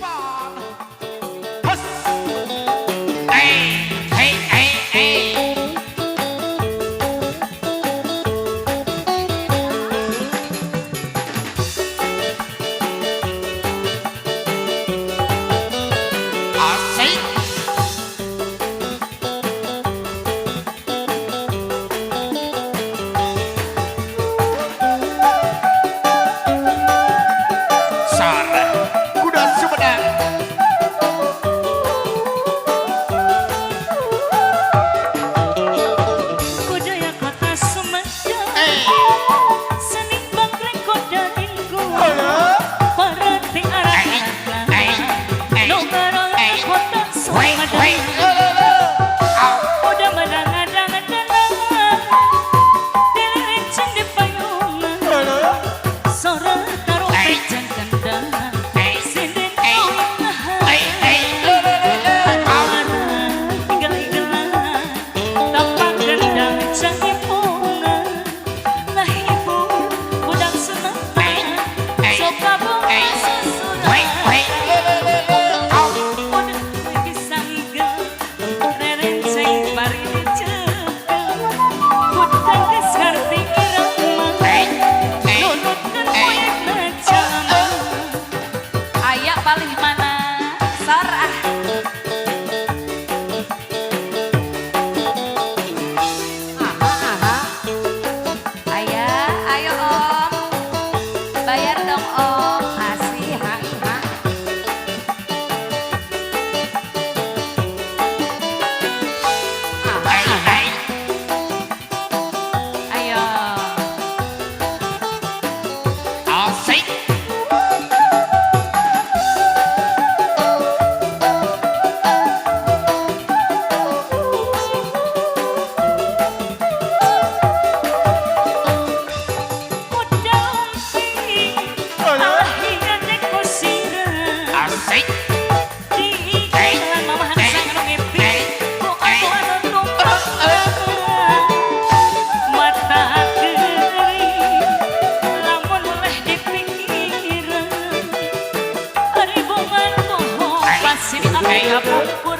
Come on. Hus. Hey, hey, hey, hey. Asik. Sore Kuda Sumedang. Budaya kota Sumedang, Eh. seni bangkrek koda inggu, Halo. parati arah Eh, eh, nu ngarola eh. kota Wait, wait. Sumedang. Au. Udah menang-adang-adang, dilincin di payungan, Halo. sore taruh Eh. pejan kendang, Eh, sinden eh, eh, eh. Au. tinggal gelang, tapak gendang cangipungan, ngahibur budak senang, Eh, eh, soka bunga eh. susulan. Wait, wait. Au. Udah bisa ngigel, rerenceng bari dicekel, kudang geus ngarti irama, Eh, eh, nunutkeun eh. poekna jama. Aya palih mana? Sor ah. Aha, aha. Aya, ayo Om. Bayar dong Om. Asih, ha, ha. Aha, Eh, aha. eh. Ayo. Asik. Kuda umpi, alahian kusira. Asik. Di jalan mama hansang anu ngipi, ku aku anu tumpang. Mata kering, lamun muleh di pikiran. Ari bunga poho, pasti aku kapungkur.